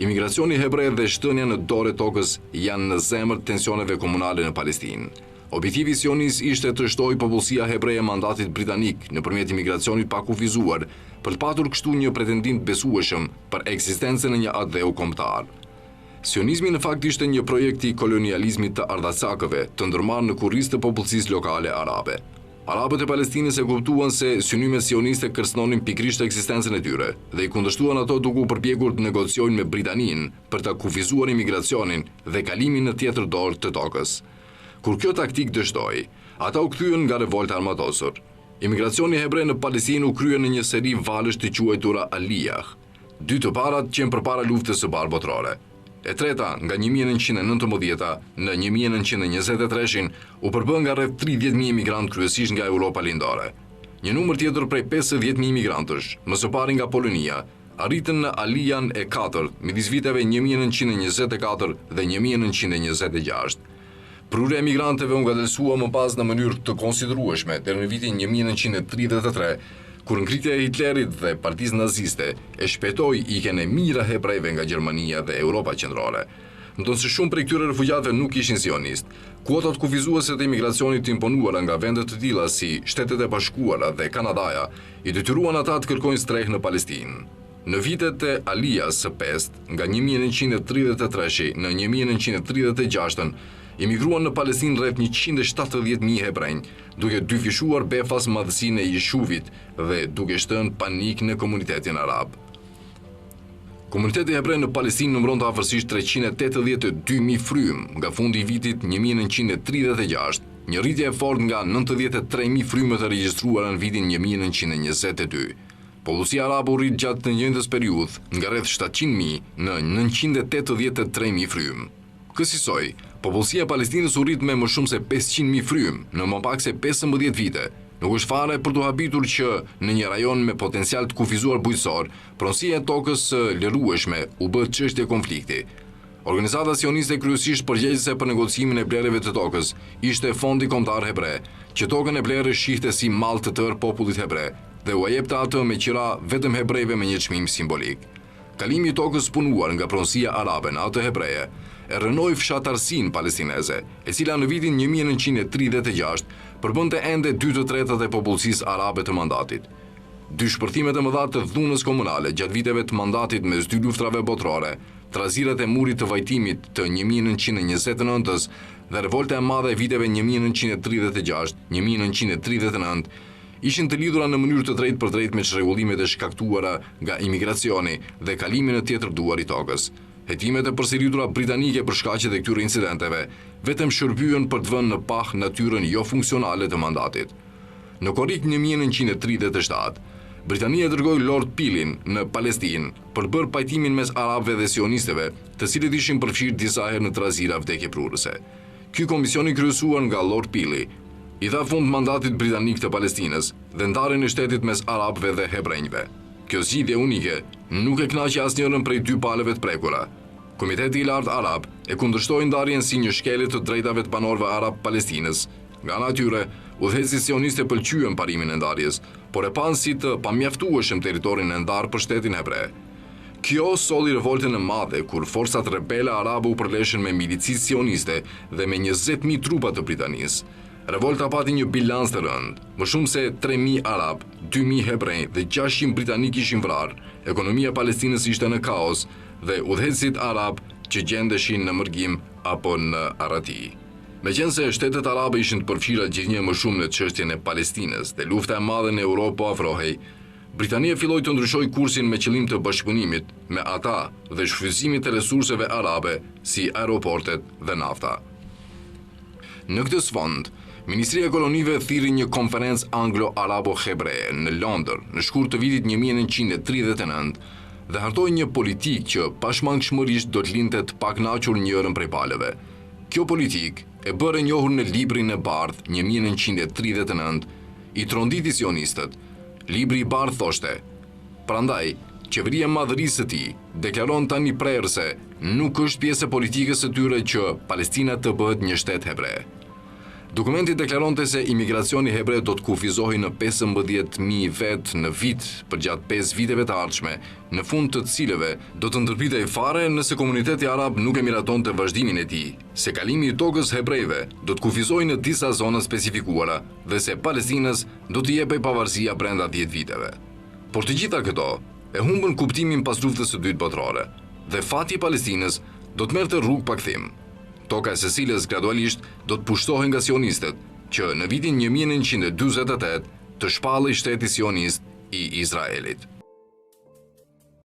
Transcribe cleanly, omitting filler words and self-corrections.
Imigracioni hebre dhe shtënia në dorë e tokës janë në zemër të tensioneve komunale në Palestinë. Objektivi sionist ishte të shtohej popullsia hebre e mandatit britanik nëpërmjet imigracionit të pakufizuar, për të patur kështu një pretendim të besueshëm për ekzistencën e një atdheu kombëtar. Sionizmi në fakt ishte një projekt i kolonializmit të ardhacakëve, të ndërmarrë në kurriz të popullsisë lokale arabe. Arabët e Palestinës e kuptuan se synimet sioniste kërcënonin pikërisht ekzistencën e tyre dhe i kundërshtuan ato duke u përpjekur të negociojnë me Britaninë për të kufizuar imigracionin dhe kalimin në tjetër dorë të tokës. Kur kjo taktikë dështoi, ata u kthyen nga revolta e armatosur. Imigracioni hebre në Palestinë u krye në një seri valësh të quajtura Aliyah. Dy të parat qenë përpara Luftës së Parë Botërore. E treta, nga 1919-a në 1923-shin, u përbë nga rreth 30.000 imigrantë kryesisht nga Europa Lindore. Një numër tjetër prej 50.000 imigrantësh, më së pari nga Polonia, arritën në Alijan e katërt midis viteve 1924 dhe 1926. Prurja e migrantëve u ngadalësua më pas në mënyrë të konsiderueshme deri në vitin 1933, kur ngritja e Hitlerit dhe Partisë Naziste e shpejtoi ikjen e mijëra hebrejve nga Gjermania dhe Europa Qendrore. Ndonëse shumë prej këtyre refugjatëve nuk ishin sionistë, kuotat kufizuese të imigracionit të imponuara nga vende të tilla si Shtetet e Bashkuara dhe Kanadaja i detyruan ata të kërkojnë strehë në Palestinë. Në vitet e Alijas së pestë, nga 1933-shi në 1936-ën, imigruan në Palestinë rreth 170.000 hebrenj, duke dyfishuar befas madhësinë e Jishuvit dhe duke shtënë panik në komunitetin arab. Komuniteti hebre në Palestinë numëronte afërsisht 382.000 frymë nga fundi i vitit 1936, një rritje e fortë nga 93.000 frymët e regjistruara në vitin 1922. Popullsia arabe u rrit gjatë të njëjtës periudhë nga rreth 700.000 në 983.000 frymë. Kësisoj, popullsia e Palestinës u rrit me më shumë se 500.000 frymë në më pak se 15 vite. Nuk është fare për t'u habitur që në një rajon me potencial të kufizuar bujqësor, pronësia e tokës së lërueshme u bë çështje konflikti. Organizata sioniste kryesisht përgjegjëse për negocimin e blerjeve të tokës ishte Fondi Kombëtar Hebre, që tokën e blerë e shihte si mall të tërë popullit hebre dhe ua jepte atë me qira vetëm hebrejve me një çmim simbolik. Kalimi i tokës së punuar nga pronësia arabe në atë hebreje e rrënoi fshatarësinë palestineze, e cila në vitin 1936 përbënte ende 2/3 e popullsisë arabe të mandatit. Dy shpërthimet e mëdha të dhunës komunale gjatë viteve të mandatit mes dy luftrave botërore, trazirat e murit të vajtimit të 1929-ës dhe revolta e madhe e viteve 1936-1939, ishin të lidhura në mënyrë të drejtpërdrejtë me çrregullimet e shkaktuara nga imigracioni dhe kalimi në tjetër duar i tokës. Hetimet e përsëritura britanike për shkaqet e këtyre incidenteve vetëm shërbyen për të vënë në pah natyrën jofunksionale të mandatit. Në korrik 1937, Britania dërgoi Lord Pilin në Palestinë për të bërë pajtimin mes arabëve dhe sionistëve, të cilët ishin përfshirë disa herë në trazira vdekjeprurëse. Ky komision i kryesuar nga Lord Pili i dha fund mandatit britanik të Palestinës dhe ndarjen e shtetit mes arabëve dhe hebrenjve. Kjo zgjidhje unike nuk e kënaqi asnjërën prej dy palëve të prekura. Komiteti i Lartë Arab e kundërshtoi ndarjen si një shkelje të drejtave të banorëve arab Palestinës. Nga ana e tyre, udhëheqësit sionistë e pëlqyen parimin e ndarjes, por e panë si të pamjaftueshëm territorin e ndarë për shtetin hebre. Kjo solli revoltën e madhe kur forcat rebele arabe u përleshën me milicitë sioniste dhe me 20.000 trupa të Britanisë. Revolta pati një bilanc të rëndë. Më shumë se 3.000 arab, 2.000 hebrenj dhe 600 britanikë ishin vrarë. Ekonomia e Palestinës ishte në kaos dhe udhëheqësit arab që gjendeshin në mërgim apo në arrati. Meqenëse shtetet arabe ishin të përfshira gjithnjë më shumë në çështjen e Palestinës dhe lufta e madhe në Europë po afrohej, Britania filloi të ndryshojë kursin me qëllim të bashkëpunimit me ata dhe shfrytëzimit të resurseve arabe si aeroportet dhe nafta. Në këtë sfond, Ministria e Kolonive thirri një konferencë anglo-arabo-hebreje në Londër në shkurt të vitit 1939 dhe hartoi një politikë që pashmangshmërisht do të linte të pakënaqur njërën prej palëve. Kjo politikë, e bërë e njohur në Librin e Bardhë 1939, i tronditi sionistët. Libri i Bardhë thoshte: Prandaj, qeveria e madhërisë së tij deklaron tani prerë se nuk është pjesë e politikës së tyre që Palestina të bëhet një shtet hebre. Dokumenti deklaronte se imigracioni hebre do të kufizohej në 15.000 vetë në vit përgjatë 5 viteve të ardhshme, në fund të cilëve do të ndërpritej fare nëse komuniteti arab nuk e miratonte vazhdimin e tij, se kalimi i tokës hebrejve do të kufizohej në disa zona specifikuara dhe se Palestinës do t'i jepej pavarësia brenda 10 viteve. Por të gjitha këto e humbën kuptimin pas luftës së dytë botërore dhe fati i Palestinës do të merrte rrugë pa kthim. Toka e së cilës gradualisht do të pushtohej nga sionistët, që në vitin 1948 të shpallej shteti sionist i Izraelit.